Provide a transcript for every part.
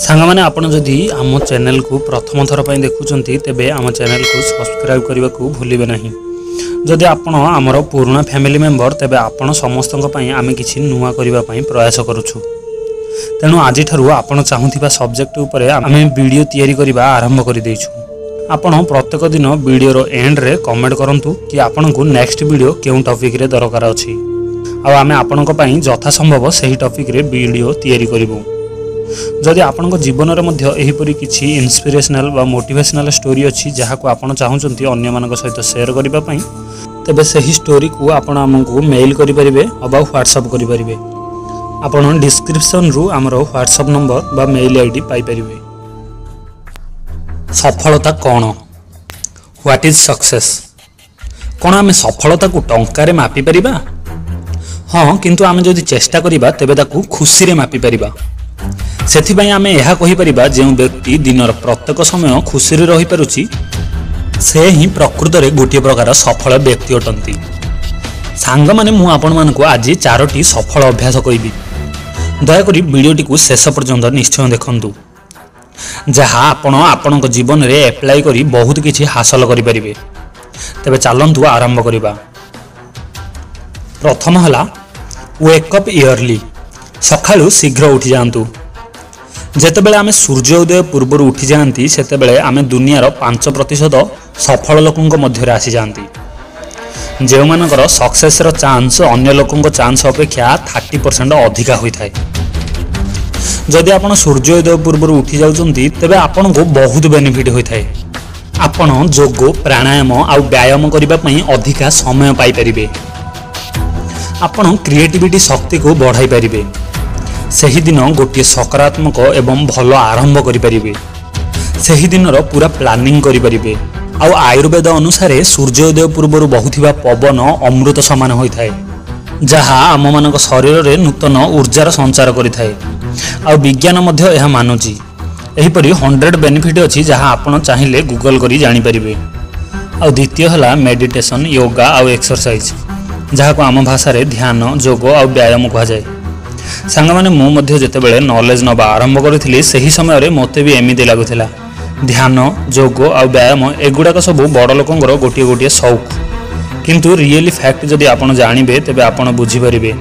ସାଙ୍ଗମାନେ, ଆପଣ ଯଦି ଆମ ଚ୍ୟାନେଲକୁ ପ୍ରଥମ ଥର ପାଇଁ ଦେଖୁଛନ୍ତି, ତେବେ ଆମ ଚ୍ୟାନେଲକୁ ସବସ୍କ୍ରାଇବ୍ କରିବାକୁ ଭୁଲିବେ ନାହିଁ। ଯଦି ଆପଣ ଆମର ପୁରୁଣା ଫ୍ୟାମିଲି ମେମ୍ବର, ତେବେ ଆପଣ ସମସ୍ତଙ୍କ ପାଇଁ ଆମେ କିଛି ନୂଆ କରିବା ପାଇଁ ପ୍ରୟାସ କରୁଛୁ। ତେଣୁ ଆଜିଠାରୁ ଆପଣ ଚାହୁଁଥିବା ସବଜେକ୍ଟ ଉପରେ ଆମେ ଭିଡ଼ିଓ ତିଆରି କରିବା ଆରମ୍ଭ କରିଦେଇଛୁ। ଆପଣ ପ୍ରତ୍ୟେକ ଦିନ ଭିଡ଼ିଓର ଏଣ୍ଡରେ କମେଣ୍ଟ କରନ୍ତୁ କି ଆପଣଙ୍କୁ ନେକ୍ସଟ ଭିଡ଼ିଓ କେଉଁ ଟପିକ୍ରେ ଦରକାର ଅଛି, ଆଉ ଆମେ ଆପଣଙ୍କ ପାଇଁ ଯଥାସମ୍ଭବ ସେହି ଟପିକ୍ରେ ଭିଡ଼ିଓ ତିଆରି କରିବୁ। ଯଦି ଆପଣଙ୍କ ଜୀବନରେ ମଧ୍ୟ ଏହିପରି କିଛି ଇନ୍ସପିରେସନାଲ୍ ବା ମୋଟିଭେସନାଲ୍ ଷ୍ଟୋରି ଅଛି, ଯାହାକୁ ଆପଣ ଚାହୁଁଛନ୍ତି ଅନ୍ୟମାନଙ୍କ ସହିତ ସେୟାର କରିବା ପାଇଁ, ତେବେ ସେହି ଷ୍ଟୋରିକୁ ଆପଣ ଆମକୁ ମେଲ୍ କରିପାରିବେ ଅବା ହ୍ୱାଟ୍ସଆପ୍ କରିପାରିବେ। ଆପଣ ଡିସ୍କ୍ରିପସନ୍ରୁ ଆମର ହ୍ୱାଟ୍ସଆପ୍ ନମ୍ବର ବା ମେଲ୍ I D ପାଇପାରିବେ। ସଫଳତା କ'ଣ? What is success? କ'ଣ ଆମେ ସଫଳତାକୁ ଟଙ୍କାରେ ମାପିପାରିବା? ହଁ, କିନ୍ତୁ ଆମେ ଯଦି ଚେଷ୍ଟା କରିବା ତେବେ ତାକୁ ଖୁସିରେ ମାପିପାରିବା। ସେଥିପାଇଁ ଆମେ ଏହା କହିପାରିବା, ଯେଉଁ ବ୍ୟକ୍ତି ଦିନର ପ୍ରତ୍ୟେକ ସମୟ ଖୁସିରେ ରହିପାରୁଛି, ସେ ହିଁ ପ୍ରକୃତରେ ଗୋଟିଏ ପ୍ରକାର ସଫଳ ବ୍ୟକ୍ତି ଅଟନ୍ତି। ସାଙ୍ଗମାନେ, ମୁଁ ଆପଣମାନଙ୍କୁ ଆଜି 4ଟି ସଫଳ ଅଭ୍ୟାସ କହିବି। ଦୟାକରି ଭିଡ଼ିଓଟିକୁ ଶେଷ ପର୍ଯ୍ୟନ୍ତ ନିଶ୍ଚୟ ଦେଖନ୍ତୁ, ଯାହା ଆପଣ ଆପଣଙ୍କ ଜୀବନରେ ଆପ୍ଲାଏ କରି ବହୁତ କିଛି ହାସଲ କରିପାରିବେ। ତେବେ ଚାଲନ୍ତୁ ଆରମ୍ଭ କରିବା। ପ୍ରଥମ ହେଲା ୱେକ୍ ଅପ୍ ଇୟରଲି। ସକାଳୁ ଶୀଘ୍ର ଉଠିଯାଆନ୍ତୁ। ଯେତେବେଳେ ଆମେ ସୂର୍ଯ୍ୟ ଉଦୟ ପୂର୍ବରୁ ଉଠିଯାଆନ୍ତି, ସେତେବେଳେ ଆମେ ଦୁନିଆର 5% ସଫଳ ଲୋକଙ୍କ ମଧ୍ୟରେ ଆସିଯାଆନ୍ତି, ଯେଉଁମାନଙ୍କର ସକ୍ସେସର ଚାନ୍ସ ଅନ୍ୟ ଲୋକଙ୍କ ଚାନ୍ସ ଅପେକ୍ଷା 30% ଅଧିକା ହୋଇଥାଏ। ଯଦି ଆପଣ ସୂର୍ଯ୍ୟ ଉଦୟ ପୂର୍ବରୁ ଉଠି ଯାଉଛନ୍ତି, ତେବେ ଆପଣଙ୍କୁ ବହୁତ ବେନିଫିଟ୍ ହୋଇଥାଏ। ଆପଣ ଯୋଗ, ପ୍ରାଣାୟାମ ଆଉ ବ୍ୟାୟାମ କରିବା ପାଇଁ ଅଧିକା ସମୟ ପାଇପାରିବେ। ଆପଣ କ୍ରିଏଟିଭିଟି ଶକ୍ତିକୁ ବଢ଼ାଇ ପାରିବେ। ସେହିଦିନ ଗୋଟିଏ ସକାରାତ୍ମକ ଏବଂ ଭଲ ଆରମ୍ଭ କରିପାରିବେ। ସେହିଦିନର ପୁରା ପ୍ଲାନିଂ କରିପାରିବେ। ଆଉ ଆୟୁର୍ବେଦ ଅନୁସାରେ ସୂର୍ଯ୍ୟୋଦୟ ପୂର୍ବରୁ ବହୁଥିବା ପବନ ଅମୃତ ସମାନ ହୋଇଥାଏ, ଯାହା ଆମମାନଙ୍କ ଶରୀରରେ ନୂତନ ଉର୍ଜାର ସଞ୍ଚାର କରିଥାଏ। ଆଉ ବିଜ୍ଞାନ ମଧ୍ୟ ଏହା ମାନୁଛି। ଏହିପରି 100 ବେନିଫିଟ୍ ଅଛି, ଯାହା ଆପଣ ଚାହିଁଲେ ଗୁଗଲ କରି ଜାଣିପାରିବେ। ଆଉ ଦ୍ୱିତୀୟ ହେଲା ମେଡିଟେସନ୍, ୟୋଗା ଆଉ ଏକ୍ସରସାଇଜ୍, ଯାହାକୁ ଆମ ଭାଷାରେ ଧ୍ୟାନ, ଯୋଗ ଆଉ ବ୍ୟାୟାମ କୁହାଯାଏ। ସାଙ୍ଗମାନେ, ମୁଁ ମଧ୍ୟ ଯେତେବେଳେ ନଲେଜ ନେବା ଆରମ୍ଭ କରିଥିଲି, ସେହି ସମୟରେ ମୋତେ ବି ଏମିତି ଲାଗୁଥିଲା ଧ୍ୟାନ, ଯୋଗ ଆଉ ବ୍ୟାୟାମ ଏଗୁଡ଼ାକ ସବୁ ବଡ଼ ଲୋକଙ୍କର ଗୋଟିଏ ଗୋଟିଏ ସଉକ। କିନ୍ତୁ ରିଏଲି ଫ୍ୟାକ୍ଟ ଯଦି ଆପଣ ଜାଣିବେ, ତେବେ ଆପଣ ବୁଝିପାରିବେ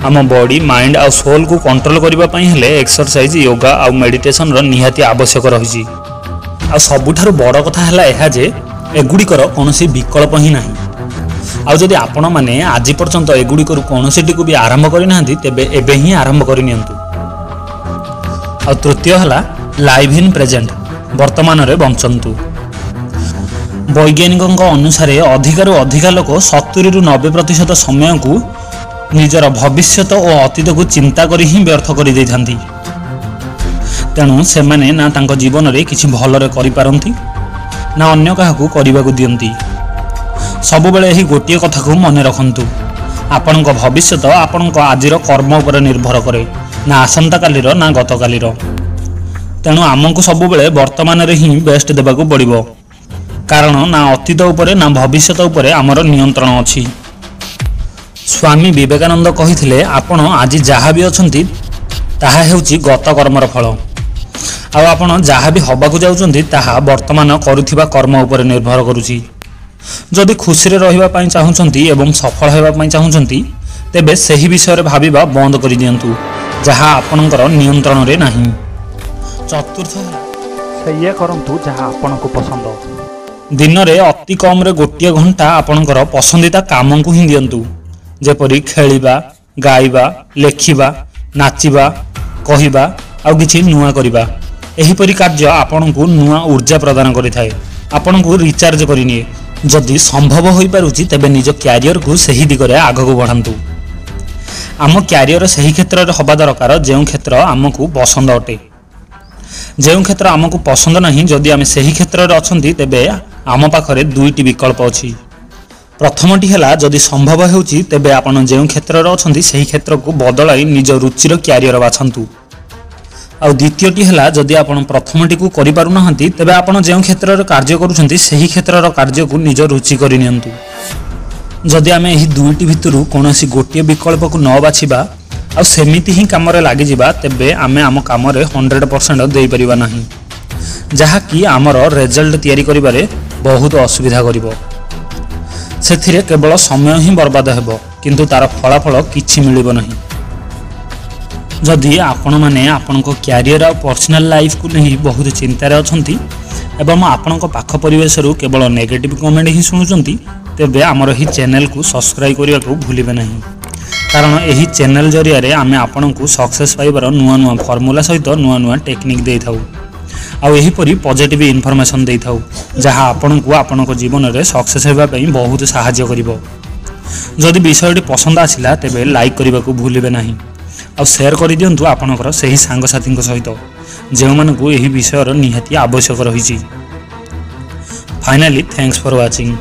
ଆମ ବଡି, ମାଇଣ୍ଡ ଆଉ ସୋଲ୍କୁ କଣ୍ଟ୍ରୋଲ କରିବା ପାଇଁ ହେଲେ ଏକ୍ସରସାଇଜ, ୟୋଗା ଆଉ ମେଡିଟେସନର ନିହାତି ଆବଶ୍ୟକ ରହିଛି। ଆଉ ସବୁଠାରୁ ବଡ଼ କଥା ହେଲା ଏହା ଯେ ଏଗୁଡ଼ିକର କୌଣସି ବିକଳ୍ପ ହିଁ ନାହିଁ। ଆଉ ଯଦି ଆପଣମାନେ ଆଜି ପର୍ଯ୍ୟନ୍ତ ଏଗୁଡ଼ିକରୁ କୌଣସିଟିକୁ ବି ଆରମ୍ଭ କରିନାହାନ୍ତି, ତେବେ ଏବେ ହିଁ ଆରମ୍ଭ କରିନିଅନ୍ତୁ। ଆଉ ତୃତୀୟ ହେଲା ଲାଇଭ୍ ଇନ୍ ପ୍ରେଜେଣ୍ଟ। ବର୍ତ୍ତମାନରେ ବଞ୍ଚନ୍ତୁ। ବୈଜ୍ଞାନିକଙ୍କ ଅନୁସାରେ ଅଧିକାରୁ ଅଧିକା ଲୋକ 70ରୁ 90% ସମୟକୁ ନିଜର ଭବିଷ୍ୟତ ଓ ଅତୀତକୁ ଚିନ୍ତା କରି ହିଁ ବ୍ୟର୍ଥ କରିଦେଇଥାନ୍ତି। ତେଣୁ ସେମାନେ ନା ତାଙ୍କ ଜୀବନରେ କିଛି ଭଲରେ କରିପାରନ୍ତି, ନା ଅନ୍ୟ କାହାକୁ କରିବାକୁ ଦିଅନ୍ତି। ସବୁବେଳେ ଏହି ଗୋଟିଏ କଥାକୁ ମନେ ରଖନ୍ତୁ, ଆପଣଙ୍କ ଭବିଷ୍ୟତ ଆପଣଙ୍କ ଆଜିର କର୍ମ ଉପରେ ନିର୍ଭର କରେ, ନା ଆସନ୍ତାକାଲିର ନା ଗତକାଲିର। ତେଣୁ ଆମକୁ ସବୁବେଳେ ବର୍ତ୍ତମାନରେ ହିଁ ବେଷ୍ଟ ଦେବାକୁ ପଡ଼ିବ, କାରଣ ନା ଅତୀତ ଉପରେ ନା ଭବିଷ୍ୟତ ଉପରେ ଆମର ନିୟନ୍ତ୍ରଣ ଅଛି। ସ୍ୱାମୀ ବିବେକାନନ୍ଦ କହିଥିଲେ, ଆପଣ ଆଜି ଯାହା ବି ଅଛନ୍ତି ତାହା ହେଉଛି ଗତ କର୍ମର ଫଳ, ଆଉ ଆପଣ ଯାହା ବି ହେବାକୁ ଯାଉଛନ୍ତି ତାହା ବର୍ତ୍ତମାନ କରୁଥିବା କର୍ମ ଉପରେ ନିର୍ଭର କରୁଛି। ଯଦି ଖୁସିରେ ରହିବା ପାଇଁ ଚାହୁଁଛନ୍ତି ଏବଂ ସଫଳ ହେବା ପାଇଁ ଚାହୁଁଛନ୍ତି, ତେବେ ସେହି ବିଷୟରେ ଭାବିବା ବନ୍ଦ କରିଦିଅନ୍ତୁ ଯାହା ଆପଣଙ୍କର ନିୟନ୍ତ୍ରଣରେ ନାହିଁ। ଚତୁର୍ଥ ହେଲା ସେଇଆ କରନ୍ତୁ ଯାହା ଆପଣଙ୍କୁ ପସନ୍ଦ। ଦିନରେ ଅତି କମରେ ଗୋଟିଏ ଘଣ୍ଟା ଆପଣଙ୍କର ପସନ୍ଦିତା କାମକୁ ହିଁ ଦିଅନ୍ତୁ, ଯେପରି ଖେଳିବା, ଗାଇବା, ଲେଖିବା, ନାଚିବା, କହିବା ଆଉ କିଛି ନୂଆ କରିବା। ଏହିପରି କାର୍ଯ୍ୟ ଆପଣଙ୍କୁ ନୂଆ ଉର୍ଜା ପ୍ରଦାନ କରିଥାଏ, ଆପଣଙ୍କୁ ରିଚାର୍ଜ କରିନିଏ। ଯଦି ସମ୍ଭବ ହୋଇପାରୁଛି, ତେବେ ନିଜ କ୍ୟାରିୟରକୁ ସେହି ଦିଗରେ ଆଗକୁ ବଢ଼ାନ୍ତୁ। ଆମ କ୍ୟାରିୟର ସେହି କ୍ଷେତ୍ରରେ ହେବା ଦରକାର ଯେଉଁ କ୍ଷେତ୍ର ଆମକୁ ପସନ୍ଦ ଅଟେ। ଯେଉଁ କ୍ଷେତ୍ର ଆମକୁ ପସନ୍ଦ ନାହିଁ, ଯଦି ଆମେ ସେହି କ୍ଷେତ୍ରରେ ଅଛନ୍ତି, ତେବେ ଆମ ପାଖରେ ଦୁଇଟି ବିକଳ୍ପ ଅଛି। ପ୍ରଥମଟି ହେଲା, ଯଦି ସମ୍ଭବ ହେଉଛି ତେବେ ଆପଣ ଯେଉଁ କ୍ଷେତ୍ରରେ ଅଛନ୍ତି ସେହି କ୍ଷେତ୍ରକୁ ବଦଳାଇ ନିଜ ରୁଚିର କ୍ୟାରିୟର ବାଛନ୍ତୁ। ଆଉ ଦ୍ୱିତୀୟଟି ହେଲା, ଯଦି ଆପଣ ପ୍ରଥମଟିକୁ କରିପାରୁନାହାନ୍ତି, ତେବେ ଆପଣ ଯେଉଁ କ୍ଷେତ୍ରରେ କାର୍ଯ୍ୟ କରୁଛନ୍ତି ସେହି କ୍ଷେତ୍ରର କାର୍ଯ୍ୟକୁ ନିଜ ରୁଚି କରିନିଅନ୍ତୁ। ଯଦି ଆମେ ଏହି ଦୁଇଟି ଭିତରୁ କୌଣସି ଗୋଟିଏ ବିକଳ୍ପକୁ ନ ବାଛିବା, ଆଉ ସେମିତି ହିଁ କାମରେ ଲାଗିଯିବା, ତେବେ ଆମେ ଆମ କାମରେ 100% ଦେଇପାରିବା ନାହିଁ, ଯାହାକି ଆମର ରେଜଲ୍ଟ ତିଆରି କରିବାରେ ବହୁତ ଅସୁବିଧା କରିବ। ସେଥିରେ କେବଳ ସମୟ ହିଁ ବର୍ବାଦ ହେବ, କିନ୍ତୁ ତା'ର ଫଳାଫଳ କିଛି ମିଳିବ ନାହିଁ। ଯଦି ଆପଣମାନେ ଆପଣଙ୍କ କ୍ୟାରିୟର ଆଉ ପର୍ସନାଲ ଲାଇଫକୁ ନେଇ ବହୁତ ଚିନ୍ତାରେ ଅଛନ୍ତି ଏବଂ ଆପଣଙ୍କ ପାଖ ପରିବେଶରୁ କେବଳ ନେଗେଟିଭ୍ କମେଣ୍ଟ ହିଁ ଶୁଣୁଛନ୍ତି, ତେବେ ଆମର ଏହି ଚ୍ୟାନେଲକୁ ସବସ୍କ୍ରାଇବ୍ କରିବାକୁ ଭୁଲିବେ ନାହିଁ, କାରଣ ଏହି ଚ୍ୟାନେଲ ଜରିଆରେ ଆମେ ଆପଣଙ୍କୁ ସକ୍ସେସ୍ ପାଇବାର ନୂଆ ନୂଆ ଫର୍ମୁଲା ସହିତ ନୂଆ ନୂଆ ଟେକ୍ନିକ୍ ଦେଇଥାଉ ଆଉ ଏହିପରି ପଜିଟିଭ୍ ଇନଫର୍ମେସନ୍ ଦେଇଥାଉ, ଯାହା ଆପଣଙ୍କୁ ଆପଣଙ୍କ ଜୀବନରେ ସକ୍ସେସ୍ ହେବା ପାଇଁ ବହୁତ ସାହାଯ୍ୟ କରିବ। ଯଦି ବିଷୟଟି ପସନ୍ଦ ଆସିଲା, ତେବେ ଲାଇକ୍ କରିବାକୁ ଭୁଲିବେ ନାହିଁ ଆଉ ସେୟାର କରିଦିଅନ୍ତୁ ଆପଣଙ୍କର ସେହି ସାଙ୍ଗସାଥୀଙ୍କ ସହିତ ଯେଉଁମାନଙ୍କୁ ଏହି ବିଷୟର ନିହାତି ଆବଶ୍ୟକ ରହିଛି। Finally, thanks for watching.